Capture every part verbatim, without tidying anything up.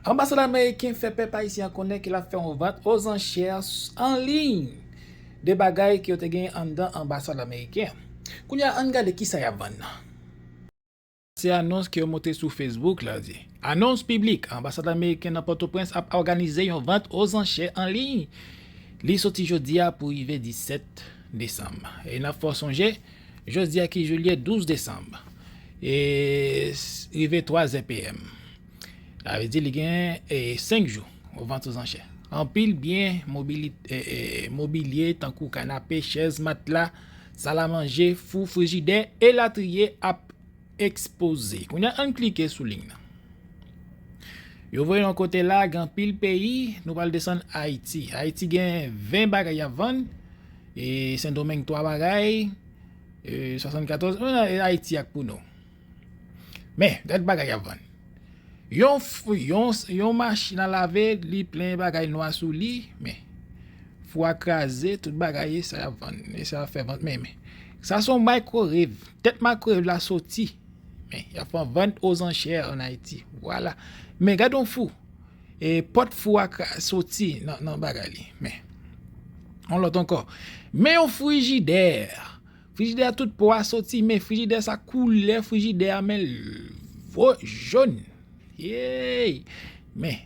Anbasad ameriken fè pèp ayisyen an konnen ke l ap fè yon vant ozanchè an liy de bagay ke yo te gen anndan anbasad ameriken an. Kounye a, ann gade kisa y ap vann nan. Se anons ke yo monte sou Facebook la di. Anons piblik, anbasad ameriken nan Pòtoprens ap òganize yon vant ozanchè an liy. Li soti jodi a pou rive disèt desanm. E n ap fè w sonje, jodi a ki jou l ye, douz desanm. E rive twazè PM. Sa vle di li gen e, senk jou vant ozanchè. Anpil byen mobili, e, e, mobilye tankou kanape, chèz, matla, salamanje, fou, frijidè, elatriye ap ekspoze. Kounye a, ann klike sou liy nan. Yo voye yon kote la, gen anpil peyi, nou pral desann Ayiti. Ayiti gen ven bagay y ap vann, e Sendomeng twa bagay, e swasannkatòz, e Ayiti ak pou nou. Men, gad bagay y ap vann. Yon, f- yon, yon machin a lave, li plen bagay nwa sou li, men fou a kraze, tout bagay, e sa y ap vann, e sa y ap fè vant, men, men. Sa se yon microwave. Tèt microwave la soti. Men, y ap fè yon vant ozanchè an Ayiti. Vwala. Men, gad yon fou. E pòt fou a kra- soti nan, nan bagay li. Men, yon lòt ankò. Men yon frijidè. Frijidè a tout po a soti, men frijidè sa koulè frijidè a, men l- vo- jòn. Yey! Men,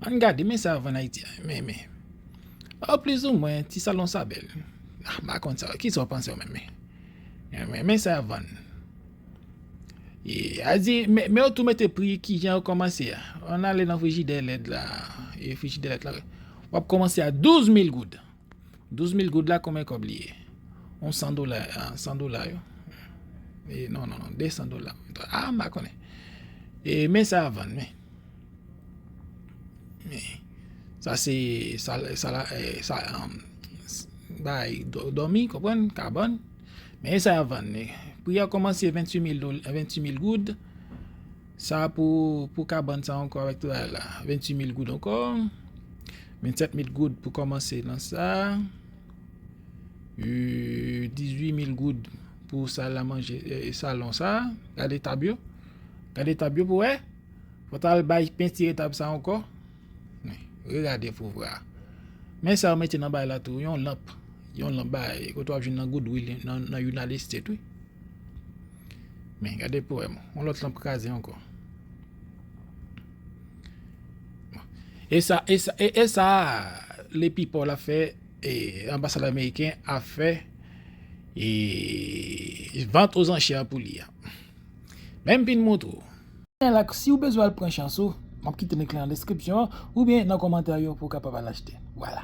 ann gade, men sa yo vann Ayiti a. Men, men. O, plizoumwen, ti salon sa bèl. Ah, m pa konn sa. Kisa w panse w menm, men? Men, men, men sa yo vann. E, a di, men, men yo tou mete pri ki jan yo kòmanse a. Ann ale nan frijidè lèd la. E frijidè lèd la. W ap kòmanse a douz mil goud. Douz mil goud la, konbyen kòb li ye? Yon san dola, ah, san dola yo. E, non, non, non, de san dola. Ah, m pa konnen. E, men sa a vann, men. Men, sa se, sa, sa la, e, sa, um, s- bay, dò- dòmi, konprann, kabann. Men sa a vann, men. Pri a kòmanse venntuit mil dola, venntuit mil goud. Sa pou, pou kabann sa ankò avèk travay la. Venntuit mil goud ankò. Vennsèt mil goud pou kòmanse nan sa. E, dizuit mil goud pou sal a manje, e, salon sa. Gade tab yo. Gade tab yo pou wè. Fò t al bay pentire tab sa ankò. Men, regade pou w wè. Men sa yo mete nan bay la tou, yon lanp. Yon lanp bay, kote w ap jwenn nan Goodwill, nan, nan United States, wi. Men, gade pou wè, yon lòt lanp kraze ankò. E sa, e sa, e, e sa, le people ap fè, e, anbasad ameriken ap fè, e, vant ozanchè pou li a. Men m fin montre w. Lè la, si w bezwen al pran chans ou, m ap kite link la nan deskripsyon an, oubyen nan kòmantè yo pou w kapab al achte. Vwala.